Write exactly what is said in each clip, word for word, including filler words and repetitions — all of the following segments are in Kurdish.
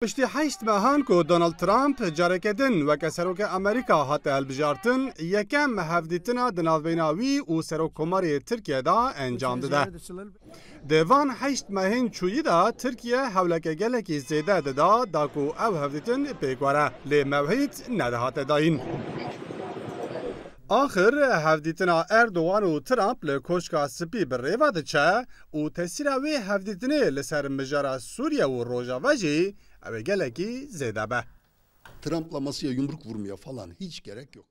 Piştî heşt mehan ku Donald Trump careke din weke serokê Amerîka hate hilbijartin, yekem hevdîtina di navbeyna wî û serokkomarê Tirkiye de encam dide. Di van heşt mehên çûyî de Tirkiye hewleke gelekî zêde dida da ku ew hevdîtin pêk were, lê mewhîd nedihate dayîn. Axir hevdîtina Erdogan û Trump li Koşka Spî bi rê ve diçe û tesîra wê hevdîtinê li ser mijara Sûriye û Rojava jî ew ê gelekî zêde be. Trump'la masaya yumruk vurmaya falan hiç gerek yok.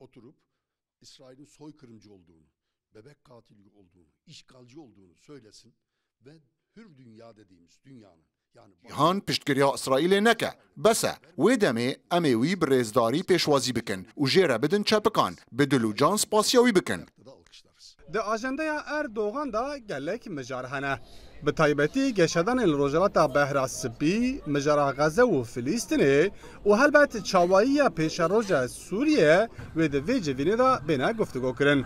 Oturup İsrail'in soykırımcı olduğunu, bebek katili olduğunu, işgalci olduğunu söylesin ve hür dünya dediğimiz dünyanın, yani Cîhan piştgiriya Îsraîlê neke. Bes e. Wê demê em ê wî bi rêzdarî pêşwazî bikin û jê re bidin çepikan, bi dil û can spasiya wî bikin. Di ajendeya Erdogan de gelek mijar hene. Bi taybetî geşedanên li Rojhilata Behra Spî, mijara Xeze û Filîstinê û helbet çawayiya pêşeroja Sûriye wê di vê civînê de bêne guftûgokirin.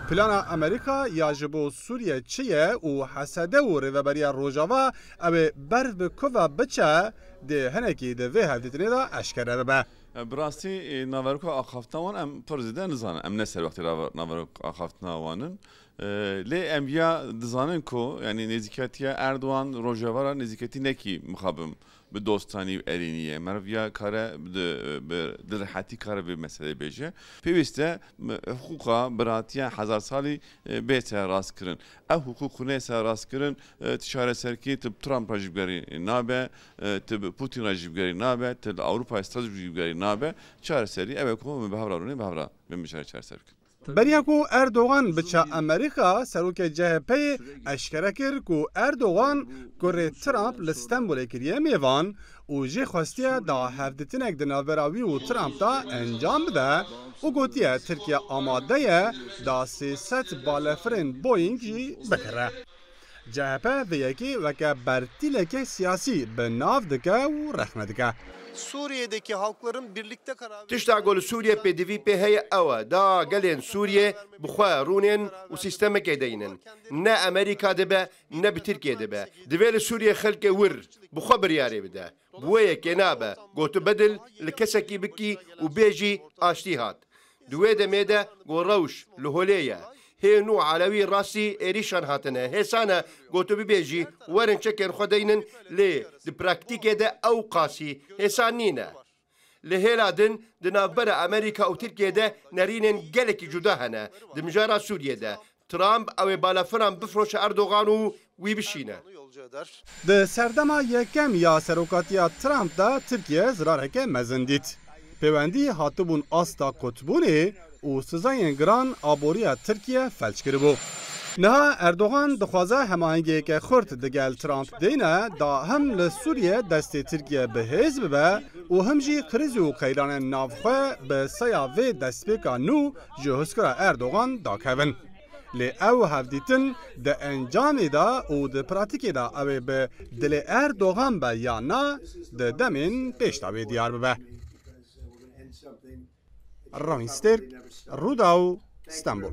Plana Amerîka ya ji bo Sûriye çi ye û Hesede û Rêveberiya Rojava ew ê berf bi ku ve biçe, dê hinekî di vê hevdîtinê de eşkere bibe. Bi rastî, e, naveroka axaftina wan em pir zêde nizanin. Em ne ser wextê rava-, naverok axaftina wan in. E, lê em ya dizanin ku, yanî nêzîketiya Erdogan Rojava re nêzîketî nekî mixabin bi dostanî û erênî ye. Meriv ya kare bi, bi dilrehetî kare vê meseleyê bêje. Pêwîst e, m-, hiqûqa, biratiya hezar salî, e, bête rastkirin. Ev hiqûq ku neyê ser rastkirin, e, ti çareserkî, ti bi Trump re jî bigerî nabe, e, ti bi Putin re jî bigerî nabe, ti li Ewropa Stratejî jî bigerî nabe. Çareserî ew e ku hûn bi hev re rûnê, bi hev re bên mijarê çareser bikin. Beriya ku Erdogan biçe Amerîka, serokê C H P'yê eşkere kir ku Erdogan kurê Trump li Stenbolê kiriye mêvan û jê xwestiye da hevdîtinek di navbera wî û Trump de encam bide û gotiye Tirkiye amade ye da sê sed balefirên Boeing jî bikire. C H P vê yekê weke bertîleke siyasî bi nav dike û rexne dike. Suriye'deki halkların birlikte karar Tişta ku li Sûriyê pêdivî pê heye ew e, da gelên Sûriyê bi xwe rûnên û sîstemekê deynin. Ne Amerîka dibe, ne bi Tirkiye dibe. Divê li Sûriyê xelkê wir bi xwe biryarê bide. Bi wê yekê nabe, gotu bedil li kesekî bikî û bêjî aştî hat. Di wê demê de ku rewş li holê ye. Hê nû elewî rastî êrîşan hatine. Hêsan e ku tu bibêjî, werin çekên xwe deynin, lê di praktîkê de ew qasî hêsan nîne. Li hêla din, di navbera Amerîka û Tirkiye de nerînên gelekî cuda hene. Di mijara Sûriyê de, Trump ew ê balafiran bifroşe Erdogan û wî bişîne. Di serdema yekem ya serokatiya Trump de Tirkiye zirareke mezin dît. Pêwendî hatibûn asta qutbûnê û sizayên giran aboriya Tirkiye felç kiribû. Niha Erdogan dixwaze hemahengiyeke xurt digel Trump deyne, da him li Sûriye destê Tirkiye bi hêz bibe û him jî kriz û qeyranên navxwe bi saya vê destpêka nû ji huskira Erdogan dakevin. Lê ew hevdîtin di encamê de û di pratîkê de ew ê bi dilê Erdogan be yan na, di demên pêş de wê diyar bibe. Ronî Stêrk, Rûdaw, Stenbol.